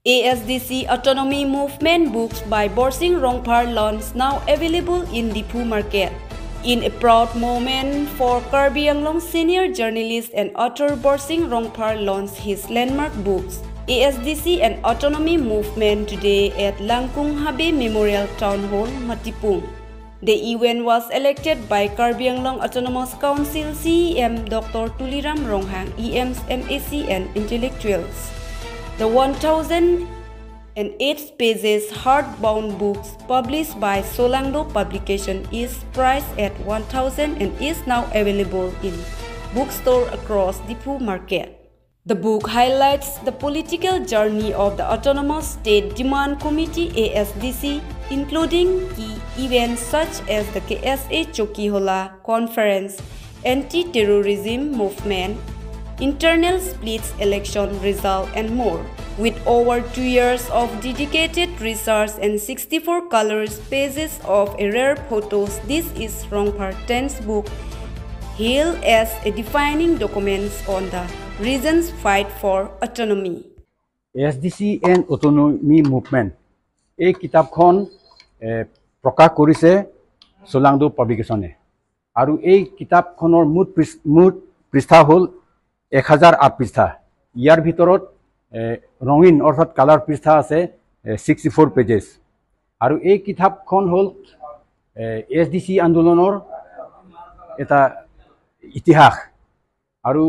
ASDC Autonomy Movement books by Borsing Rongphar launch now available in Diphu market. In a proud moment for Karbi Anglong senior journalist and author Borsing Rongphar launched his landmark books, ASDC and Autonomy Movement, today at Langkung Habe Memorial Town Hall, Matipung. The event was elected by Karbi Anglong Autonomous Council CEM Dr. Tuliram Ronghang, EMs, MAC and intellectuals. The 1008 pages hardbound books published by Solangdo Publication is priced at 1000 and is now available in bookstore across Diphu market. The book highlights the political journey of the Autonomous State Demand Committee ASDC, including key events such as the KSA Chokihola Conference, anti-terrorism movement, internal splits, election result, and more. With over 2 years of dedicated research and 64 colors pages of a rare photos, this is Rongphar 10th book, hailed as a defining document on the region's fight for autonomy. ASDC and Autonomy Movement এই কিতাপখন প্ৰকাশ কৰিছে সোলাংদো পাব্লিকেশ্যনে আৰু এই কিতাপখনৰ মুঠ পৃষ্ঠা হ'ল 1008 পৃষ্ঠা। ইয়াৰ ভিতৰত ৰঙীন অৰ্থাৎ কালাৰ পৃষ্ঠা আছে 64 পেজেছ। আৰু এই কিতাপখন হ'ল এছডিচি আন্দোলনৰ এটা ইতিহাস। আৰু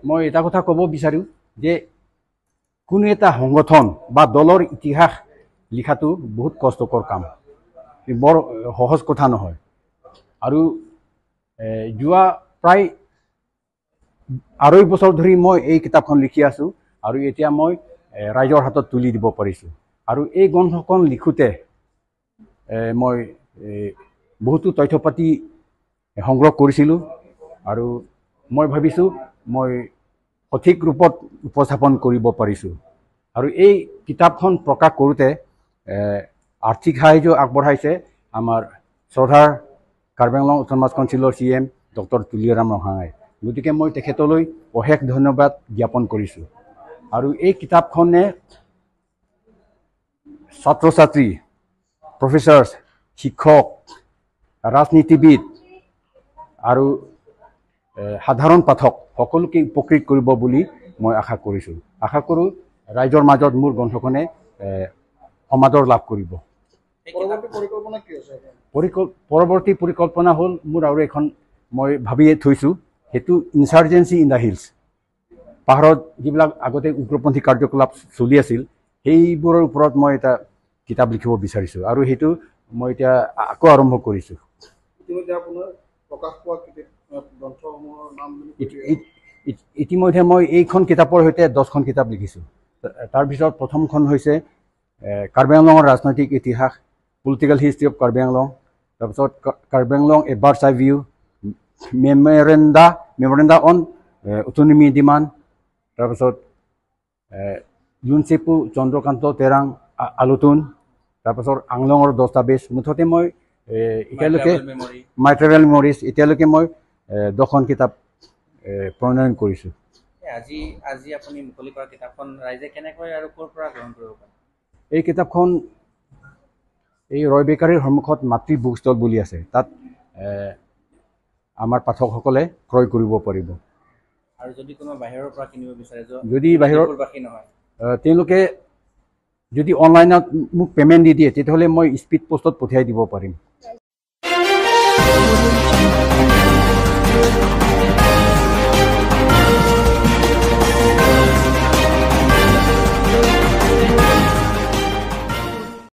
মই এটা কথা ক'ব বিচাৰোঁ যে কোনো এটা সংগঠন বা দলৰ ইতিহাস লিখাটো বহুত কষ্টকৰ কাম, বৰ সহজ কথা নহয়। আৰু যোৱা প্ৰায় 2.5 বছৰ ধৰি মই এই কিতাপখন লিখি আছোঁ আৰু এতিয়া মই ৰাইজৰ হাতত তুলি দিব পাৰিছোঁ। আৰু এই গ্ৰন্থখন লিখোঁতে মই বহুতো তথ্য পাতি সংগ্ৰহ কৰিছিলোঁ আৰু মই ভাবিছোঁ মই সঠিক ৰূপত উপস্থাপন কৰিব পাৰিছোঁ। আৰু এই কিতাপখন প্ৰকাশ কৰোঁতে আৰ্থিক সাহায্য আগবঢ়াইছে আমাৰ শ্ৰদ্ধাৰ কাৰ্বি আংলং অট'নমাছ কাউন্সিলৰ চি এম ডক্টৰ তুলিৰাম ৰংহাঙে। গতিকে মই তেখেতলৈ অশেষ ধন্যবাদ জ্ঞাপন কৰিছোঁ। আৰু এই কিতাপখনে ছাত্ৰ ছাত্ৰী, প্ৰফেচাৰ্ছ, শিক্ষক, ৰাজনীতিবিদ আৰু সাধাৰণ পাঠক সকলোকে উপকৃত কৰিব বুলি মই আশা কৰিছোঁ। আশা কৰোঁ ৰাইজৰ মাজত মোৰ গ্ৰন্থখনে সমাদৰ লাভ কৰিব। পৰৱৰ্তী পৰিকল্পনা হ'ল মোৰ আৰু এখন মই ভাবিয়ে থৈছোঁ, সেইটো ইনচাৰ্জেঞ্চি ইন the hills, পাহাৰত যিবিলাক আগতে উগ্ৰপন্থী কাৰ্যকলাপ চলি আছিল সেইবোৰৰ ওপৰত মই এটা কিতাপ লিখিব বিচাৰিছোঁ আৰু সেইটো মই এতিয়া আকৌ আৰম্ভ কৰিছোঁ। ইতিমধ্যে মই এইখন কিতাপৰ সৈতে 10খন কিতাপ লিখিছোঁ। তাৰপিছত প্ৰথমখন হৈছে কাৰ্বি আংলঙৰ ৰাজনৈতিক ইতিহাস, political history of Karbi Anglong, তাৰপিছত Karbi Anglong a bird's eye view, memoranda on autonomy demand, তাৰপিছত লুনচেপু চন্দ্ৰকান্ত তেৰাং আলোতন, তাৰপাছত আংলঙৰ দস্তাবেজ। মুঠতে মই এতিয়ালৈকে মাই ট্ৰেভেল মেমৰিজ এতিয়ালৈকে মই 10খন কিতাপ প্ৰণয়ন কৰিছোঁ। আজি আপুনি মুকলি কৰা কিতাপখন ৰাইজে কেনেকৈ আৰু ক'ৰ পৰা গ্ৰহণ কৰিব পাৰে? এই কিতাপখন এই ৰয় বেকাৰীৰ সন্মুখত মাতৃ বুক ষ্টল বুলি আছে, তাত আমাৰ পাঠকসকলে ক্ৰয় কৰিব পাৰিব। আৰু যদি কোনোবা বাহিৰৰ পৰা কিনিব বিচাৰে, যদি বাহিৰৰ তেওঁলোকে যদি অনলাইনত মোক পে'মেণ্ট দি দিয়ে তেতিয়াহ'লে মই স্পীড পোষ্টত পঠিয়াই দিব পাৰিম।